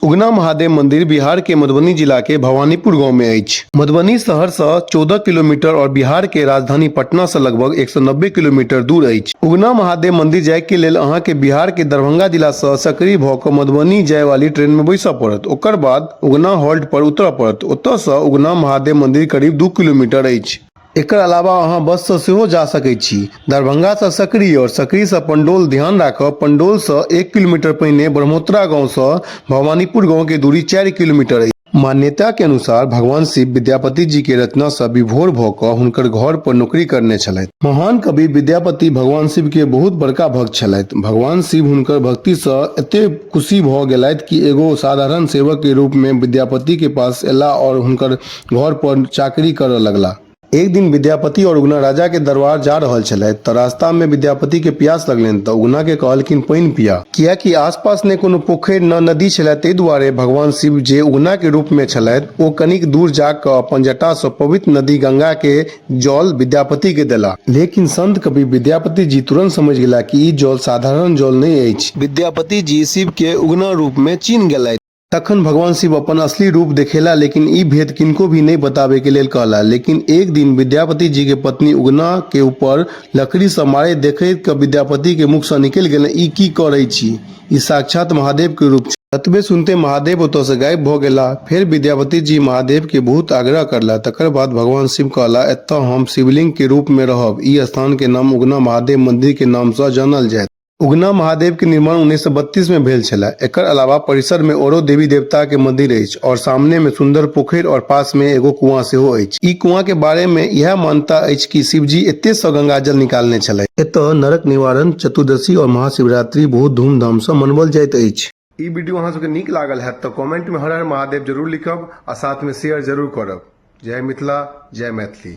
उगना महादेव मंदिर बिहार के मधुबनी जिला के भवानीपुर गांव में अछि। मधुबनी शहर स 14 किलोमीटर और बिहार के राजधानी पटना स लगभग 190 किलोमीटर दूर अछि। उगना महादेव मंदिर जाय के लेल अहां के बिहार के दरभंगा जिला स सकरी भ क मधुबनी जाय वाली ट्रेन में बैसय पड़त। ओकर बाद उगना हॉल्ट पर उतरय पड़त। ओतय स उगना महादेव मंदिर करीब 2 किलोमीटर अछि। एकर अलावा अहाँ बस सँ सेहो जा सकैत छी। दरभंगा सँ सकरी और सकरी सँ पंडौल। ध्यान राखब पंडौल सँ 1 किलोमीटर पहिने ब्रह्मोत्तरा गांव सँ भवानीपुर गांव के दूरी 4 किलोमीटर अछि। मान्यता के अनुसार भगवान शिव विद्यापति जी के रचना सँ विभोर भ क हुनकर घर पर नौकरी करने छलथि। महान कवि विद्यापति भगवान शिव के बहुत बड़का भक्त छलथि। भगवान शिव हुनकर भक्ति सँ एतेक खुशी भ गेलथि कि एगो साधारण सेवक के रूप में विद्यापति के पास एला और हुनकर घर पर चाकरी करऽ लगला। एक दिन विद्यापति और उगना राजा के दरबार जा रहल छलथि तऽ रास्ता में विद्यापति के प्यास लगलनि तऽ उगना के कहलखिन पानि पिया। कियाकि आसपास ने कोनो पोखरि न नदी छले ताहि दुआरे भगवान शिव जे उगना के रूप में छलथि ओ कनिक दूर जा कऽ अपन जटा सँ पवित्र नदी गंगा के जल विद्यापति के देला। लेकिन संत कवि विद्यापति जी तुरंत समझि गेला कि ई जल साधारण जल नहि अछि। विद्यापति जी शिव के उगना रूप में चिन्ह गेलथि। तखन भगवान शिव अपन असली रूप देखेला, लेकिन ई भेद किनको भी नहीं बतावे के लेल कहला। लेकिन एक दिन विद्यापति जी के पत्नी उगना के ऊपर लकड़ी से मारे देखैत के विद्यापति के मुख से निकल गेल, ई की करै छी, ई साक्षात महादेव के रूप छै। ततबे सुनते महादेव ओतऽ से गायब भऽ गेला। फेर विद्यापति जी महादेव के बहुत आग्रह करला, तकर बाद भगवान शिव कहला एतऽ हम शिवलिंग के रूप में रहब, ई स्थान के नाम उगना महादेव मंदिर के नाम से जानल जायत। उगना महादेव के निर्माण 1932 में भेल छले। एकर अलावा परिसर में औरो देवी देवता के मंदिर अछि और सामने में सुंदर पोखरि और पास में एगो कुआं सेहो अछि। ई कुआं के बारे में इएह मान्यता अछि कि शिवजी एते स गंगाजल निकालने छलथि। एतय नरक निवारण चतुर्दशी और महाशिवरात्रि बहुत धूमधाम स मनबल जाइत अछि। ई वीडियो अहाँ सबके नीक लागल हैत तऽ कमेंट में हर हर महादेव जरूर लिखब आ साथ में शेयर जरूर करब। जय मिथिला, जय मैथिली।